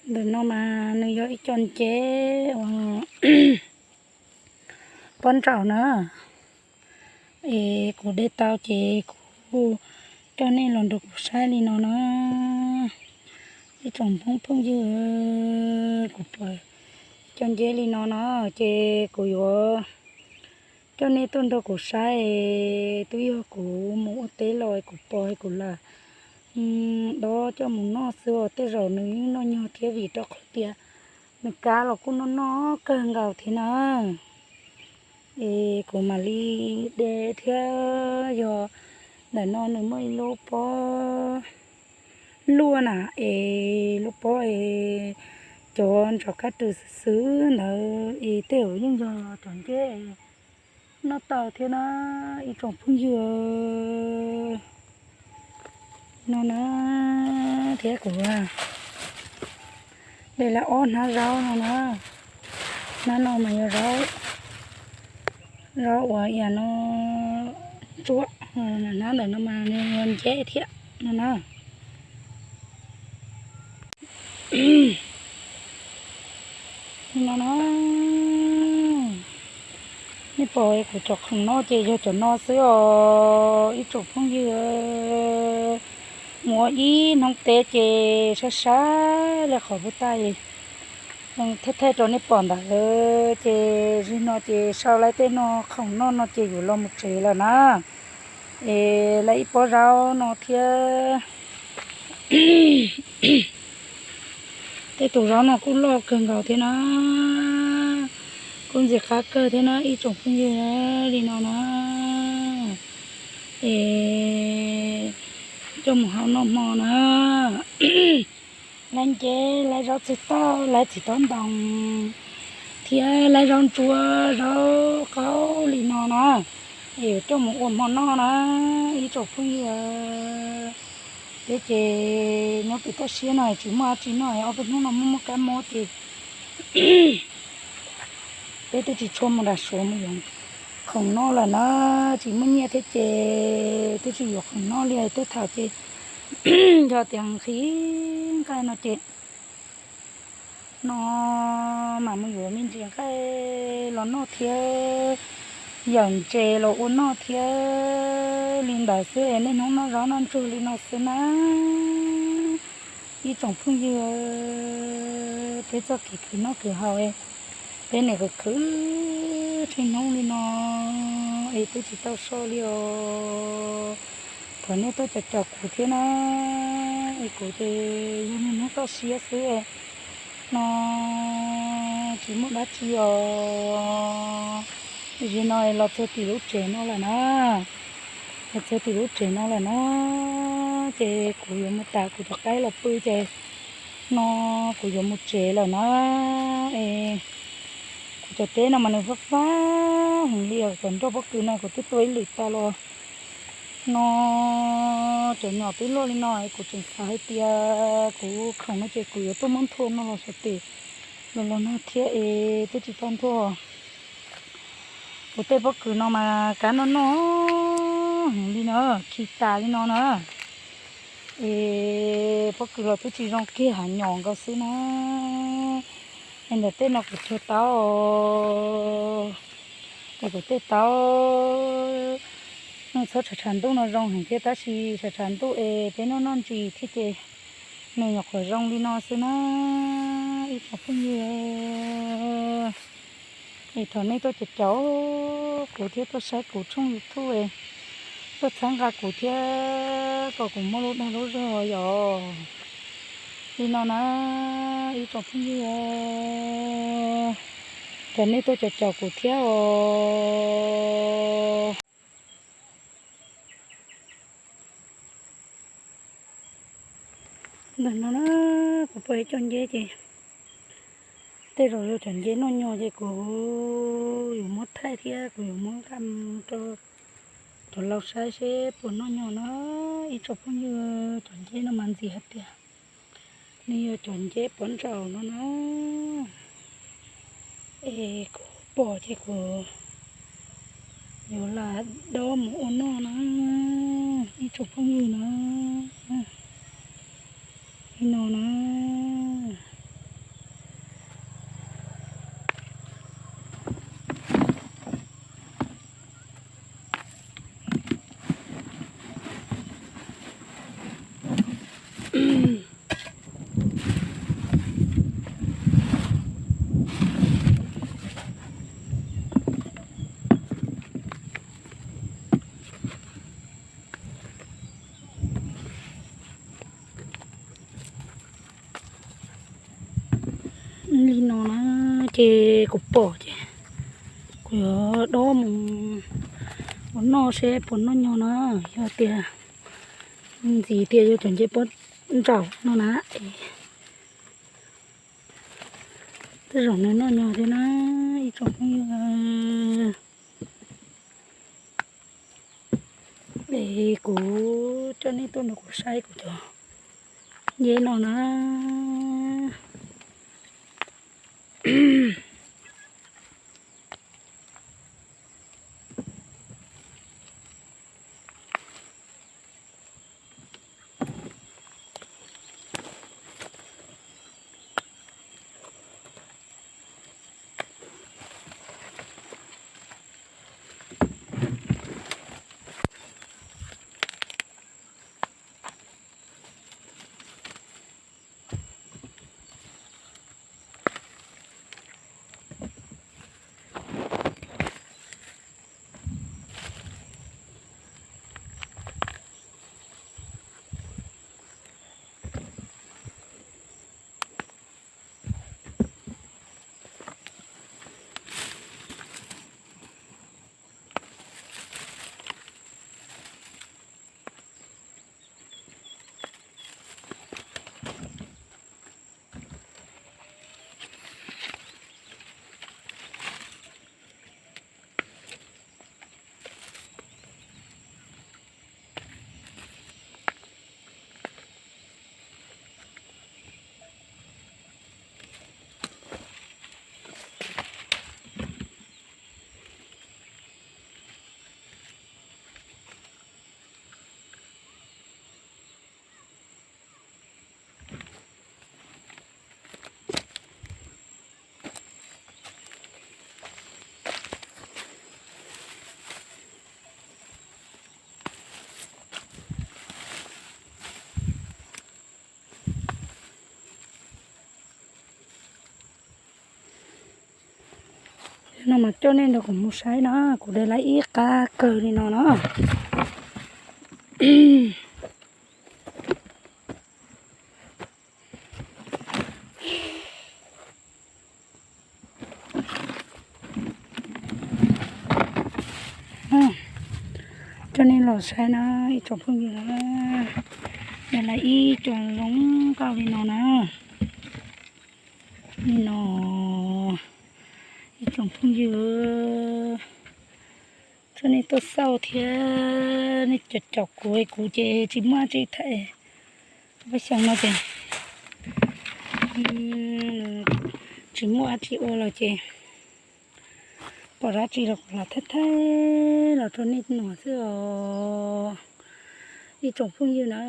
Ntawm no mas nws yog ib co nceb uas pob nraum na. Es kuv de tau ces kuv coj nej los nrog kuv saib li no na. Ib tsoom phooj phooj ywg, kuv pom ib co nceb li no na, ces kuv yuav coj nej tuaj nrog kuv saib. Twb yog kuv mus ua teb los kuv pom kuv lam dob coj mus noj xwb os. Tej zaum nws yeej noj nyuag thiab vim rau qhov tias nws kab los kuj noj noj kawg nkaus thiab na. Es kuv mam li de thiab. Yog ntawm no nws muaj ib lub pob luaj na, es lub pob es cov ntsos kab rwg xwb xwb ntawd es tej zaum yeej yog cov nceb noj tau thiab na, ib tsoom phooj ywg. No na, thiab kuv de lawm ob hnab zaub no na. Hnab no mas yog zaub, zaub uas ias no ntsuab, hnab ntawm no mas yog nceb thiab no na. No na, nej pom kuv cov khoom noj ces yog cov no xwb os ib tsoom phooj ywg. Mus ua ib hnub teb ces sab sab li qhov puag ta, thaij thaij rau nej pom ntawd ces zim no ces sau lawm tej no khoom noj no ces yuav los mus tsev lawm na. Es lawm ib pob zaub no thiab. Tej tus zaub no kuj loj kawg nkaus thiab na, kuj ntxim qab kawg thiab na ib tsoom phooj ywg. Li no na, es coj mus hau noj hmo na. Lawv nceb lawv zaub txhwb tauj, lawv txiv tob ntoo thiab lawv zaub ntsuab zaub qaub li no na, es coj mus ua hmo noj na ib tsoom phooj ywg. Peb ces nyob pem toj siab no tsis muaj dab tsi noj, ob peb hnub no muaj muaj kab mob ces peb twb tsis tshua mus nram suav mus yuav khoom noj lawm na, tsis muaj nyiaj thiab ces twb tsis yuav khoom noj li. Tej thaum ces yog tias nqhis nqaij no ces no mas mus yuav me ntsis nqaij los noj thiab, yawm ntses los ua noj thiab li ntawd xwb. Niaj hnub noj zaub noj ntsuag li no xwb na ib tsoom phooj ywg. Peb txoj kev khwv noj khwv haus, peb niaj khwv khwv txhua hnub li no es twb tsis tau so li os. Thov nej tuaj caum caum kuv thiab na, es kuv ces yog niaj hnub toj siab xwb no tsis muaj dab tsi os. Tam sim no los txog tim lub tsev no lawm na, los txog tim lub tsev no lawm na, ces kuv yuav mus tas kuv cov qaib los pw ces no kuv yuav mus tsev lawm na. Es kuv cov teb no mas nws fab fab heev li os. Cov nroj pob kws no kuv twb tua ib lwm tas los no cov nyom twb luaj li no es kuv tseem xav hais tias kuv khoom no ces kuv yuav tuaj muab nthua no los xyov tes los los nag thiab es twb tsis tau nthua. Kuv tej pob kws no mas kab noj noj heev li na, khi tas li no na. Es pob kws los twb tsis zoo kiag, hav nyom nkaus xwb na. Es ntawm tej no kuv tsuag tau, es kuv tej tau, nws txhob tshav tshav ntuj no zoo heev thiab tab sis tshav tshav ntuj es peb noj noj ntsis thiab ces nws nyuam qhuav zoo li no xwb na ib tsoom phooj ywg. Es thov nej tuaj caum caum kuv thiab tuaj saib kuv tshooj YouTube, tuaj txhawb nqa kuv thiab kom kuv muaj lub dag lub zog yom. Li no na ib tsoom phooj ywg, thov nej tuaj caum caum kuv thiab os. Ntawm no na, kuv pom ib co nceb ces tej zaum yog cov nceb noj nyuag ces kuv yuav muab thaij thiab kuv yuav muab nqa mus rau cov laus saib seb puas noj nyuag na. Ib tsoom phooj ywg, cov nceb no mas ntxim hais tias nws yog cov nceb pov ntsaum no na. Es kuv pom ces kuv yuav lam dob mus ua noj na ib tsoom phooj ywg na. Li no na, Li no na, ces kuv pom ces kuv yuav dob mus ua noj seb puas noj nyo na. Yog tias ntxiv tias yuav cov ncej puab ntsaum no na. Tej zaum nws noj nyo thiab na, ib tsoom phooj ywg. Es kuv coj nej tuaj nrog kuv saib kuv cov ncej no na. No mas coj nej nrog kuv mus saib na, kuv de lawv ib qab kawg li no na. Coj nej los saib na, ib tsoom phooj ywg na, de lawv ib co zoo nkauj li no na. Li no, ib tsoom phooj ywg, txhua nej tuaj xauj thiab nej caum caum kuv, kuv ces tsis muaj dab tsi thaij. Peb xyoo no ces tsis muaj dab tsi ua los ces pom dab tsi los kuv los thaij thaij los rau nej nuam xwb os, ib tsoom phooj ywg na.